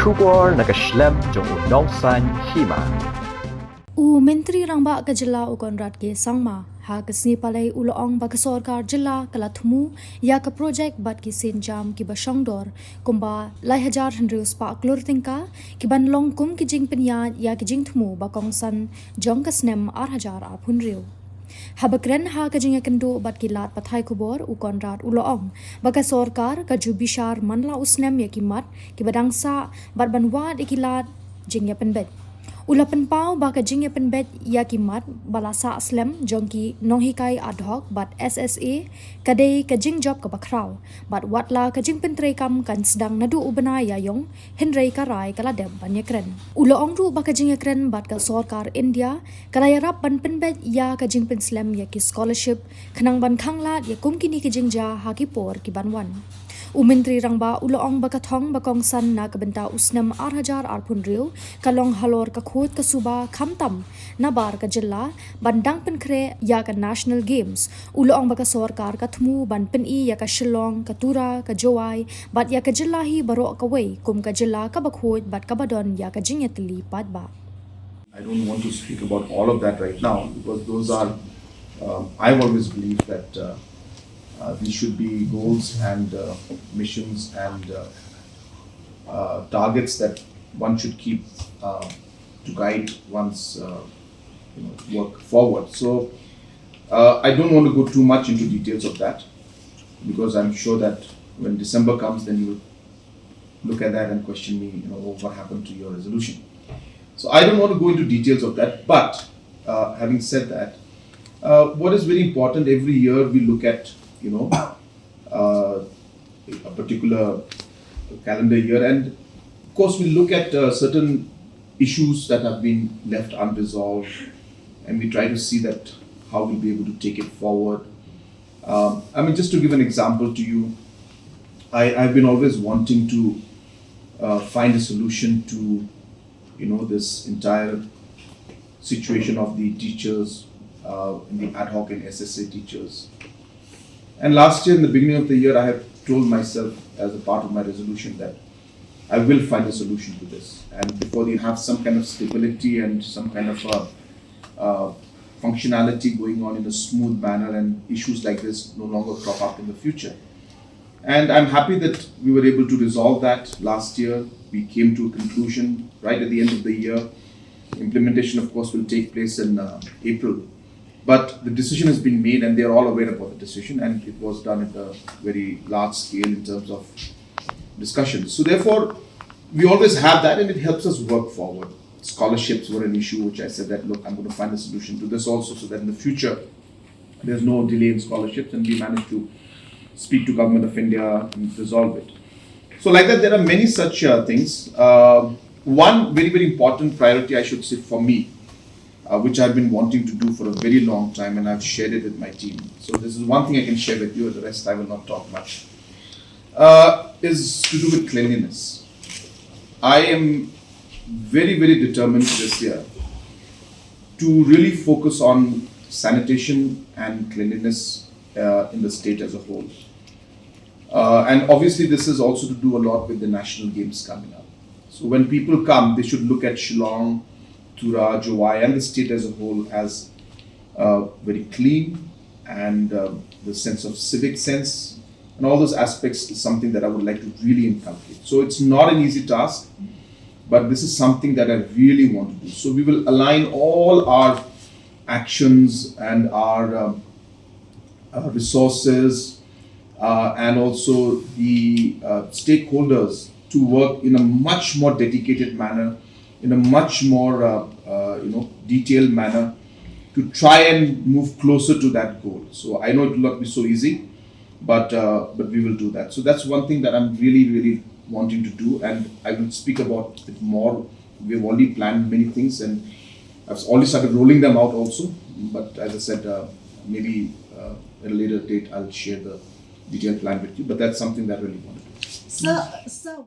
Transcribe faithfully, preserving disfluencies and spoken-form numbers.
Khubor na ka shlem jong u nongsaiñ hima. U Myntri Rangbah ka jylla u Conrad K Sangma ha ka sngi Palei u la ong ba ka sorkar jylla ka la thmu ïa ka projek bad ki sienjam kiba shongdor kumba lai hajar hynriew spah klur tyngka ki ban long kum ki jingpynïaid ïa ki jingthmu ba kongsan jong ka snem ar hajar arphew hynriew. Haba kren ha ka jingïakynduh bad ki lad pathai khubor u Conrad u la ong ba ka sorkar ka ju bishar man la u snem ïa ki mat kiba dang sah bad ban wad ïa ki lad jingïapynbeit. U la pynpaw ba ka jingïapynbeit ïa ki mat ba la sah slem jong ki nonghikai ad hoc bad S S A ka dei ka jingjop kaba khraw bad watla ka jingpyntreikam kan sdang naduh u bnai Ïaïong hynrei ka rai ka la dep ban ïakren. U la ong ruh ba ka jingïakren bad ka sorkar India ka la ïarap ban pynbeit ïa ka jingpynslem ïa ki scholarship khnang ban khanglad ïa kum kine ki jingjia ha ki por ki ban wan. U Myntri Rangbah u la ong ba ka thong ba kongsan na ka bynta u snem ar hajar arphew hynriew ka long halor ka khuid ka suba khamtam nabar ka jylla ban dang pynkhreh ïa ka National Games. U la ong ba ka sorkar ka thmu ban pyni ïa ka Shillong, ka Tura, ka Jowai bad ïa ka jylla hi baroh kawei kum ka jylla kaba khuid bad kaba don ïa ka jingïatylli paidbah. I don't want to speak about all of that right now because those are, um, I've always believed that uh, uh, these should be goals and uh, missions and uh, uh, targets that one should keep uh, to guide one's uh, you know, work forward. So uh, I don't want to go too much into details of that because I'm sure that when December comes, then you will look at that and question me, you know, oh, what happened to your resolution? So I don't want to go into details of that, but uh, having said that, uh, what is very important, every year we look at, you know, uh, a particular calendar year, and of course we look at uh, certain issues that have been left unresolved, and we try to see that how we'll be able to take it forward. Um, I mean, just to give an example to you, I, I've been always wanting to uh, find a solution to, you know, this entire situation of the teachers uh, in the ad hoc and S S A teachers. And last year, in the beginning of the year, I had told myself as a part of my resolution that I will find a solution to this. And before you have some kind of stability and some kind of a, uh, functionality going on in a smooth manner, and issues like this no longer crop up in the future. And I'm happy that we were able to resolve that last year. We came to a conclusion right at the end of the year. Implementation, of course, will take place in uh, April. But the decision has been made, and they are all aware about the decision, and it was done at a very large scale in terms of discussion. So, therefore, we always have that, and it helps us work forward. Scholarships were an issue, which I said that, look, I'm going to find a solution to this also, so that in the future, there's no delay in scholarships, and we managed to speak to Government of India and resolve it. So, like that, there are many such uh, things. Uh, one very, very important priority, I should say, for me, uh, which I've been wanting to do for a very long time, and I've shared it with my team. So, this is one thing I can share with you, the rest I will not talk much, uh, is to do with cleanliness. I am very, very determined this year to really focus on sanitation and cleanliness uh, in the state as a whole. Uh, and obviously, this is also to do a lot with the national games coming up. So when people come, they should look at Shillong, Tura, Jowai, and the state as a whole as uh, very clean, and um, the sense of civic sense and all those aspects is something that I would like to really inculcate. So it's not an easy task, but this is something that I really want to do. So we will align all our actions and our um, uh, resources uh, and also the uh, stakeholders to work in a much more dedicated manner, in a much more uh, uh, you know, detailed manner, to try and move closer to that goal. So I know it will not be so easy, but uh, but we will do that. So that's one thing that I'm really, really wanting to do, and I will speak about it more. We've already planned many things, and I've already started rolling them out also. But as I said, uh, maybe uh, at a later date I'll share the detailed plan with you. But that's something that I really want to do. So, so